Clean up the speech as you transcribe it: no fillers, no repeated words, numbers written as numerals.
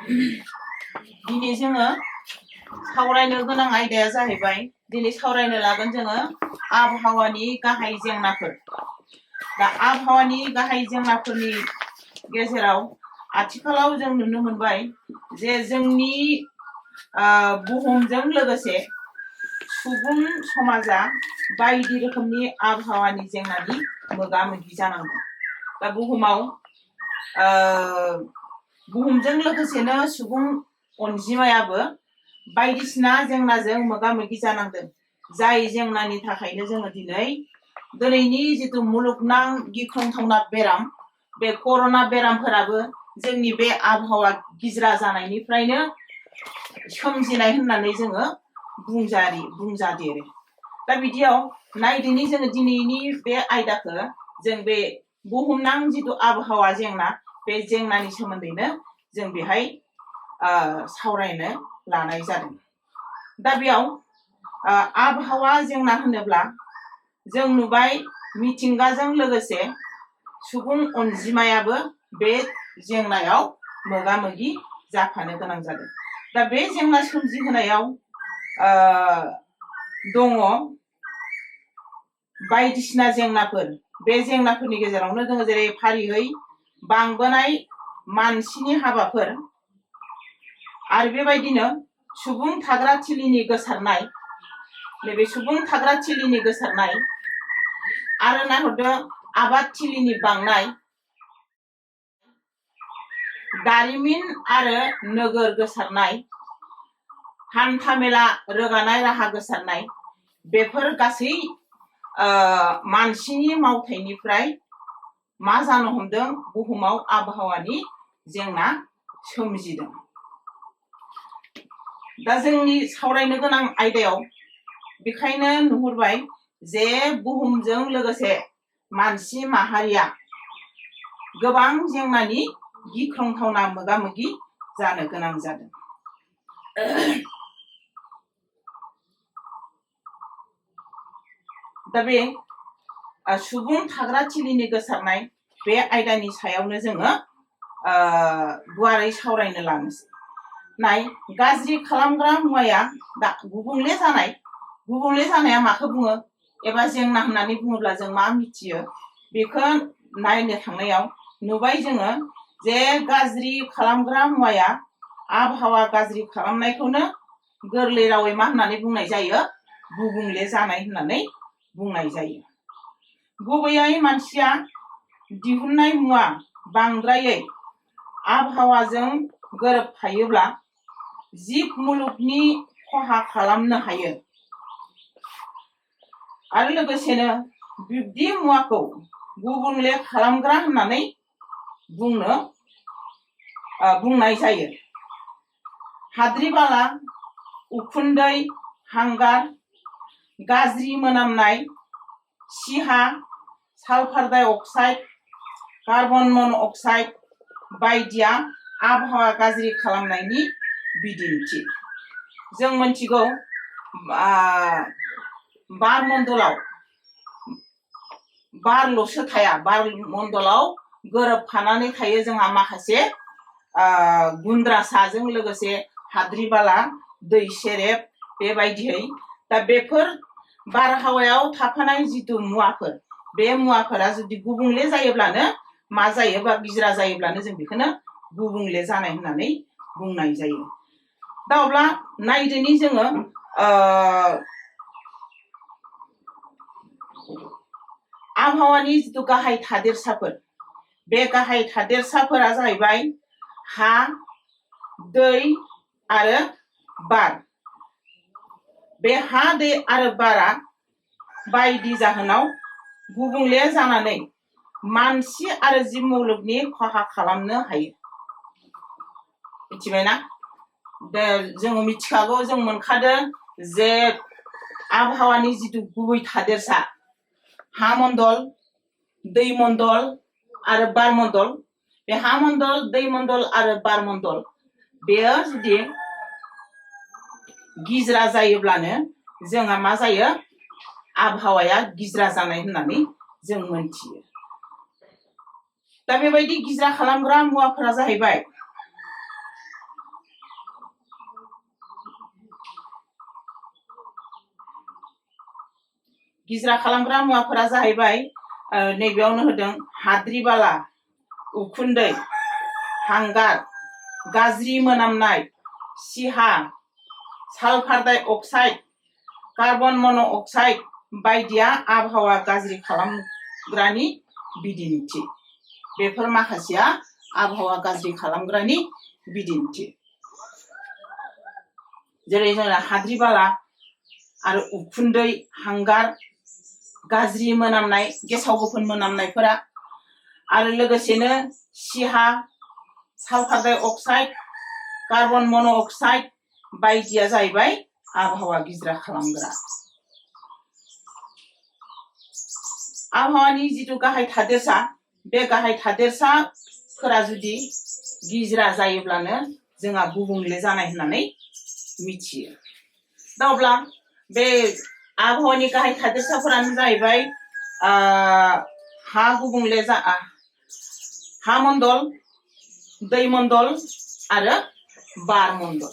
दिनै जोङो सावरायनो गोनां आयदाया जाहैबाय दिनै सावरायनो लागोन जोङो आबहावानि गाहाय जेंनाफोर। दा आबहावानि गाहाय जेंनाफोरनि गेजेराव आथिखालाव जों नुनो मोनबाय जे जोंनि बुहुमजों लोगोसे सुबुं समाजा बायदि रोखोमनि आबहावानि जेंनानि मोगा मोगि जानांदों। दा बुहुमजों लोगोसेनो सुबुं अनजिमायाबो बायदिसिना जेंनाजों मोगा मोगि जानांदों। जाय जेंनानि थाखायनो जोङो दिनैनि जिथु मुलुगनां गिख्रंथावना बेराम बे कर'ना बेरामफोराबो जोंनि बे आबहावा गिज्रा जानायनिफ्रायनो सोमजिनाय होननानै जोङो बुंजादेरो। दा बिदियाव नायदिनि जोङो दिनैनि बे आयदाखौ जों बे बुहुमनां जिथु आबहावा जेंना बे जेंनानि सोमोन्दैनो जों बेहाय सावरायनो लानाय जादों। दा बेयाव आबहावा जेंना होनोब्ला जों नुबाय मिथिंगाजों लोगोसे सुबुं अनजिमायाबो बे जेंनायाव मोगा मोगि जाफानो गोनां जादों। दा बे जेंना सोमजिहोनायाव दङ बायदिसिना जेंनाफोर। बे जेंनाफोरनि गेजेरावनो दङ जेरै फारियै बांबोनाय मानसिनि हाबाफोर आरो बेबायदिनो सुबुं थाग्रा थिलिनि गोसारनाय, नैबे सुबुं थाग्रा थिलिनि गोसारनाय आरो नाहरदो आबाद थिलिनि बांनाय, दारिमिन आरो नोगोर गोसारनाय, हान्था मेला रोगानाय राहा गोसारनाय, बेफोर गासै मानसिनि मावथायनिफ्राय मा जानो हमदों, बुहुमाव आबहावानि जेंना सोमजिदों। दा जोंनि सावरायनो गोनां आयदायाव बेखायनो नुहुरबाय जे बुहुमजों लोगोसे मानसि माहारिया गोबां जेंनानि गिख्रंथावना मोगा मोगि जानो गोनां जादों। दा बे सुबुं थाग्रा थिलिनि गोसारनाय बे आयदानि सायावनो जोङो गुवारै सावरायनो लानोसै। गाज्रि खालामग्रा मुवाया दा गुबुंले जानाया माखौ बुङो एबा जेंना होननानै बुङोब्ला जों मा मिथियो, बेखौ नायनो थांनायाव नुबाय जोङो जे गाज्रि खालामग्रा मुवाया आबहावा गाज्रि खालामनायखौनो गोरलै रावै मा होननानै बुंनाय जायो, गुबुंले जानाय होननानै बुंनाय जायो। गुबैयै मानसिया दिहुननाय मुवा बांद्रायै आबहावाजों गोरोबफायोब्ला जिब मुलुगनि खहा खालामनो हायो आरो लोगोसेनो बिब्दि मुवाखौ गुबुंले खालामग्रा होननानै बुंनाय जायो। हाद्रि बाला, उखुन्दै, हांगार, गाज्रि मोनामनाय, सिहा, सालफार डाइ अक्साइड, कार्बन मन' अक्साइड बायदिया आबहावा गाज्रि खालामनायनि बिदिन्थि। जों मिथिगौ बारमण्डलाव बारल'सो थाया, बारमण्डलाव गोरोबफानानै थायो जोंहा माखासे गुन्द्रासाजों लोगोसे हाद्रि बाला, दै सेरेब बेबायदियै। दा बेफोर बारहावायाव थाफानाय जिथु मुवाफोर, बे मुवाफोरा जुदि गुबुंले जायोब्लानो मा जायो बा गिज्रा जायोब्लानो जों बेखौनो गुबुंले जानाय होननानै बुंनाय जायो। दा अब्ला नायदिनि जोङो आबहावानि जिथु गाहाय थादेरसाफोर, बे गाहाय थादेरसाफोरा जाहैबाय हा, दै आरो बार। बे हा, दै आरो बारा बायदि जाहोनाव गुबुंले जानानै मानसि आरो जिब मुलुगनि खहा खालामनो हायो। मिथिबायना? जोङो मिथिखागौ, जों मोनखादों जे आबहावानि जिथु गुबै थादेरसा हा मण्डल, दै मण्डल आरो बार मण्डल, बे हा मण्डल, दै मण्डल आरो बार मण्डल बेयो जुदि गिज्रा जायोब्लानो जोंहा मा जायो, आबहावाया गिज्रा जानाय होननानै जों मोनथियो। दा बेबायदि गिज्रा खालामग्रा मुवाफोरा जाहैबाय गिज्रा खालामग्रा मुवाफोरा जाहैबाय नैबेयावनो होदों हाद्रि बाला, उखुन्दै, हांगार, गाज्रि मोनामनाय, सिहा, सालफार डाइ अक्साइड, कार्बन मन' अक्साइड बायदिया आबहावा गाज्रि खालामग्रानि बिदिन्थि। बेफोर माखासेया आबहावा गाज्रि खालामग्रानि बिदिन्थि। जेरै जोंना हाद्रि बाला आरो उखुन्दै, हांगार, गाज्रि मोनामनाय, गेसाव गोफोन मोनामनायफोरा, आरो लोगोसेनो सिहा, सालफार डाइ अक्साइड, कार्बन मन' अक्साइड बायदिया जाहैबाय आबहावा गिज्रा खालामग्रा। आबहावानि जिथु गाहाय थादेरसा, बे गाहाय थादेरसाफोरा जुदि गिज्रा जायोब्लानो जोंहा गुबुंले जानाय होननानै मिथियो। दा अब्ला बे आबहावानि गाहाय थादेरसाफोरानो जाहैबाय हा मण्डल, दै मण्डल आरो बार मण्डल।